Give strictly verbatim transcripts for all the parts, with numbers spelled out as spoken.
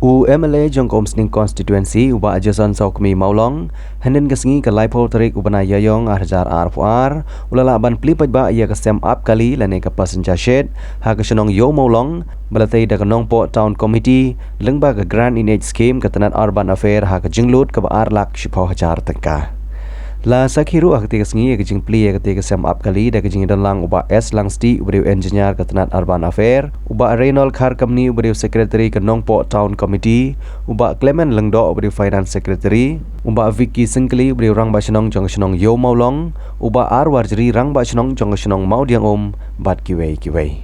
U M L A jong ka Umsning Constituency, u Bah Jason Sawkmie Mawlong, hynnin ka sngi ka laiphew tarik u bnai Ïaïong ar hajar arphew ar, u la lah ban plie paidbah ïa ka sem ap kali lane ka passenger shed ha ka shnong Ïew Mawlong, ba la tei da ka Nongpoh Town Committee lyngba ka Grant in Aid Scheme ka tnat Urban Affair ha ka jinglut kaba ar lak shiphew hajar tyngka. La sakhi ruh ha katei ka sngi ïa ka jingplie ïa katei ka sem ap kali da ka jingdon lang u Bah S Langstieh, uba dei u engineer ka tnat Urban Affair, u Bah Reynold Kharkamni, uba dei u secretary ka Nongpoh Town Committee, u Bah Clement Lyngdoh, uba dei u finance secretary, u Bah Vicky Syngkli, uba dei u rangbah shnong jong ka shnong Ïew Mawlong, u Bah R Warjri, rangbah shnong jong ka shnong Mawdiangum, bad kiwei kiwei.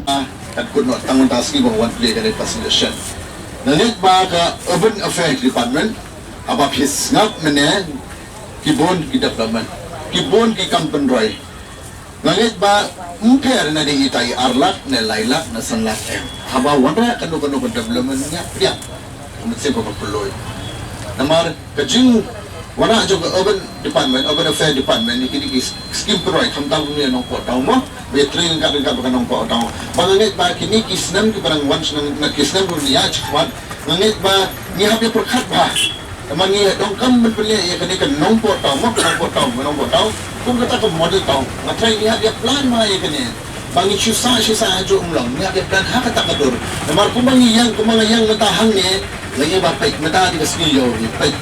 Ah, kat kut noh tang mynta sngi ba wan plie kane passenger shed. Nga ngeit ba ka Urban Affairs Department, haba phi sngap mynne, ki bun ki development, ki bun ki kam pynroi. Nga ngeit ba ym pher na dei ita i ar lak ne lai lak ne san lak em. Haba wanrah kano kano ka development ngi ïa pdiang. Ka mynsiem kaba pynlong. Namar ka jingwanrah jong ka Urban Department, Urban Affairs Department, ïa kine ki scheme pynroi, khamtam ïa Nongpoh Town mo, ba ïa trei ryngkat ryngkat bad ka Nongpoh Town. Ba nga ngeit ba kine ki snem kiba dang wan sha nang, na ki snem ruh ngi ïa chikhmat, nga ngeit ba ngi hap ïa pyrkhat bha. Namar ngi donkam ban pynleh ïa kane ka Nongpoh Town mo, ka Nongpoh Town, ka Nongpoh Town kum kata ka model town. Nga tharai ngi hap ïa plan bha ïa kane. Ba ngin shu sah, shu sah hajuh ym long, ngi hap ïa plan ha kata ka dur. Namar kumba ngi ïeng, kumba nga ïeng mynta hangne, nga ïeng ba peit, mynta dei ka sngi ïew, ngi peit.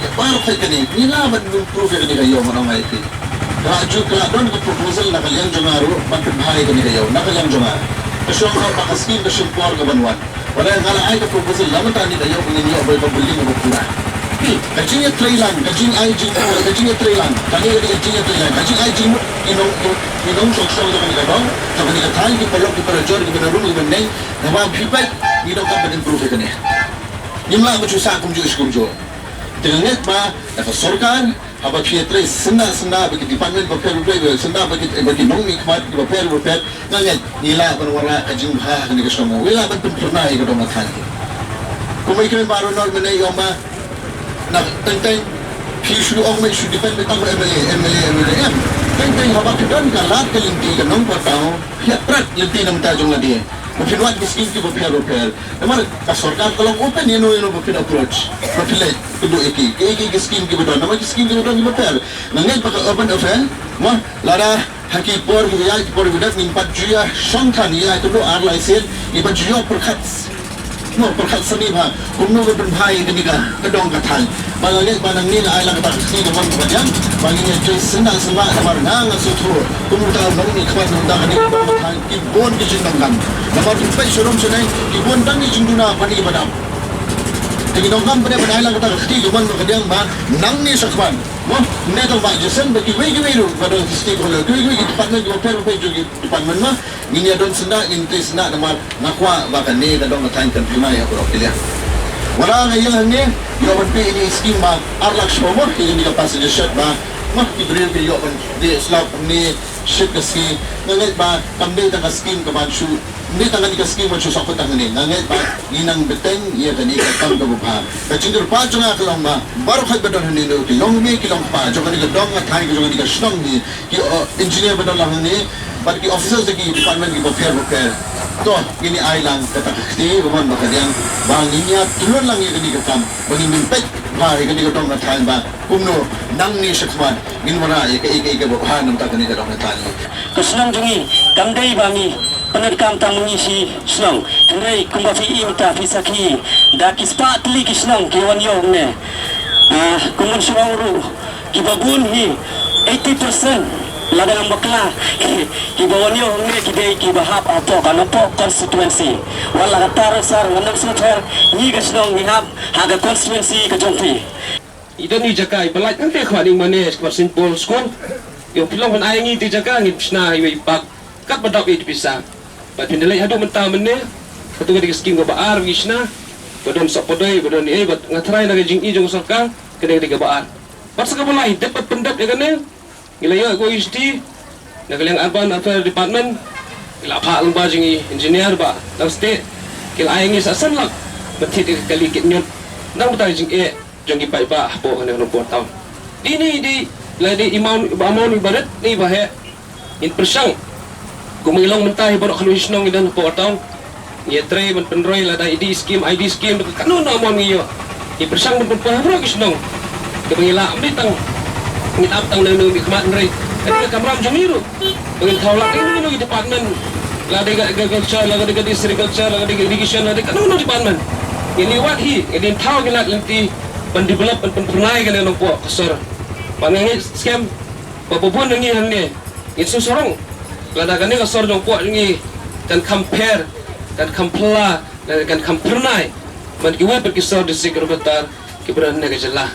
Ïa baroh peit kane, ngi lah ban improve ïa kane ka ïew, ngan ong ïa phi. Ka la ju, ka la don ka proposal na ka liang jong nga ruh ban pynbha ïa kane ka ïew na ka liang jong nga. Ka shong ba ka scheme ka shim por ka ban wan. Wat la nga la ai ka proposal, la mynta ne ka ïoh, ngin ïoh ba ka building ba pura. Ka jingïatreilang, ka jingai jing, ka jingïatreilang, kane ka dei ka jingïatreilang, ka jingai jingmut ki nong, ki nongshong shnong jong kane ka dong, jong kane ka thaiñ, ki paralok, ki parajor, kiba na rung, kiba na neng, naba phi peit, ngi donkam ban improve ïa kane. Ngim lah ban shu sah kumjuh shi kumjuh. Te nga ngeit ba da ka sorkar, haba phi ïatrei syndah syndah bad ki department bapher bapher, syndah bad ki, bad ki nongmihkhmat bapher bapher, nga ngeit ngi lah ban wanrah ka jingbha ha kane ka shnong, ngi lah ban pynphyrnai ïa ka dong ka thaiñ. Kumba i kren Bah Reynold mynne i ong ba na teng teng phi shu ong, me shu depend beit tang ha M L A, M L A, M L A em. Teng teng haba phi don ka lad ka lynti ka Nongpoh Town, phi ïa prat lynti na bynta jong lade. Ba phin wad ki scheme kiba pher bapher. Namar ka sorkar ka long open ïano ïano ba phin approach, ba phin leit kynduh ïa ki, ïa ki, ïa ki scheme kiba don, namar ki scheme kiba don kiba pher. Nga ngeit ba ka Urban Affairs, mo, lada ha ki por kiba ïaid, ki por kiba dep, ngin pat ju ïa shong than, ïa kynduh ar lai sien, ngin pat ju ïoh pyrkhat, mo, pyrkhat sani bha kumno ban pynbha ïa kane ka, ka dong ka thaiñ. Ba nga ngeit ba nangne nga ai lang kata ka kti ka mon ka pdiang, ba ngin ïa trei syndah syndah, namar nga nga sngewthuh kum uta u nongmihkhmat na bynta kane ka dong ka thaiñ, ki bun ki jingdonkam. Namar phi peit sharum shaneng, ki bun tang ki jingduna bad kiba dap. Te ngi donkam pat ban ai lang kata ka kti ka mon ka pdiang ba nangne shakhmat, mo, ym dei tang Bah Jason, ba kiwei kiwei ruh ba don ki stakeholder, kiwei kiwei ki department kiba pher bapher jong ki department, mo, ngin ïa don syndah, ngin trei syndah, namar nga kwah ba kane ka dong ka thaiñ kan phyrnai ha baroh ki liang. Wat la nga ïeng hangne, ïoh ban plie ïa kane ka scheme ba ar lak shiphew mo, ïa kane ka passenger shed ba, mo, ki briew ki ïoh ban die slap hangne shit ka sngi. Nga ngeit ba kam dei tang ka scheme ka ban shu, ym dei tang kane ka scheme ban shu sahkut tang hangne. Nga ngeit ba ngin nang bteng ïa kane ka kam kaba bha. Ka jingkyrpad jong nga ka long ba baroh khoit ba don hangne, ki long kmie ki long kpa jong kane ka dong ka thaiñ, jong kane ka shnong hi, ki, uh, engineer ba don lang hangne, bad ki officers da ki department kiba pher bapher. To, ngin ïa ai lang kata ka kti ka mon ba ka pdiang, ba ngin ïa tylli lang ïa kane ka kam, ba ngin ïa peit bha ïa kane ka dong ka thaiñ ba kumno nangne shakhmat ngin wanrah ïa kaei kaei kaba bha na bynta kane ka dong ka thaiñ. Ka shnong jong ngi kam dei ba ngi pyndonkam tang ma ngi shi shnong, hynrei kumba phi i mynta phi sakhi da ki spah tylli ki shnong ki wan ïoh hangne. Ah, kum ban shu ong ruh, kiba bun hi, eighty percent, lada ngam bakla, kiba wan ïoh hangne ki dei kiba hap hapoh ka Nongpoh constituency. Wat la katta ruh sar, ngam sngewthuh, ngi ka shnong ngi hap ha ka constituency ka jong phi. I don i jaka iba lait hangtei khmat ning mane sha khmat Saint Paul School. Ïoh phi long ban ai ngi ti jaka, ngin shna iwei i bak katba dap ïa i pisa. Bad phin da leit haduh mynta mynne, katto katne ka skim kaba ar ba ngi shna. ba don sohpadoi, ba don ei, bad nga tharai na ka jingïohi jong ka sorkar, kane ka dei kaba ar. Bad sa kaba lai, dep bad pyndep ïa kane, ngi la ïoh ka O E C D na ka liang Urban Affairs Department, ngi la phah lyngba jong i engineer ba dang state, ki la ai ngi sa san lak ban thied ïa ka kali kit ñiut. Nang bynta ka jingeh jong ki paidbah hapoh kane ka Nongpoh town. Dei ne dei, la dei i maw, i ba maw, i ba rit ne i ba heh. Ngin pyrshang, kum ngi long mynta hi baroh kano shnong ngi don hapoh town. Ngi ïatrei ban pynroi lada i dei skim, i dei skim, kano kano amount ngi ïoh, ngi pyrshang ban pynpoi ha baroh ki shnong. Kaba ngi lah, ym dei tang ngin ap tang na u khmat, hynrei ka dei ka kamram jong ngi ruh ba ngin thaw lad ïa kano kano ki department, lada ka agriculture, lada ka sericulture, lada ka education, lada kano kano department. Ngin ïa wad hi, ngin thaw ki lad lynti ban develop, ban pynphyrnai kane ka Nongpoh ka sor. Bad nga ngeit skhem ba ba bun na ngi hangne ngin sngewsarong lada kane ka sor jong Nongpoh jong ngi kan kham pher, kan kham phylla, lane kan kham phyrnai man kiwei pat ki sor district kiba don ha ka jylla.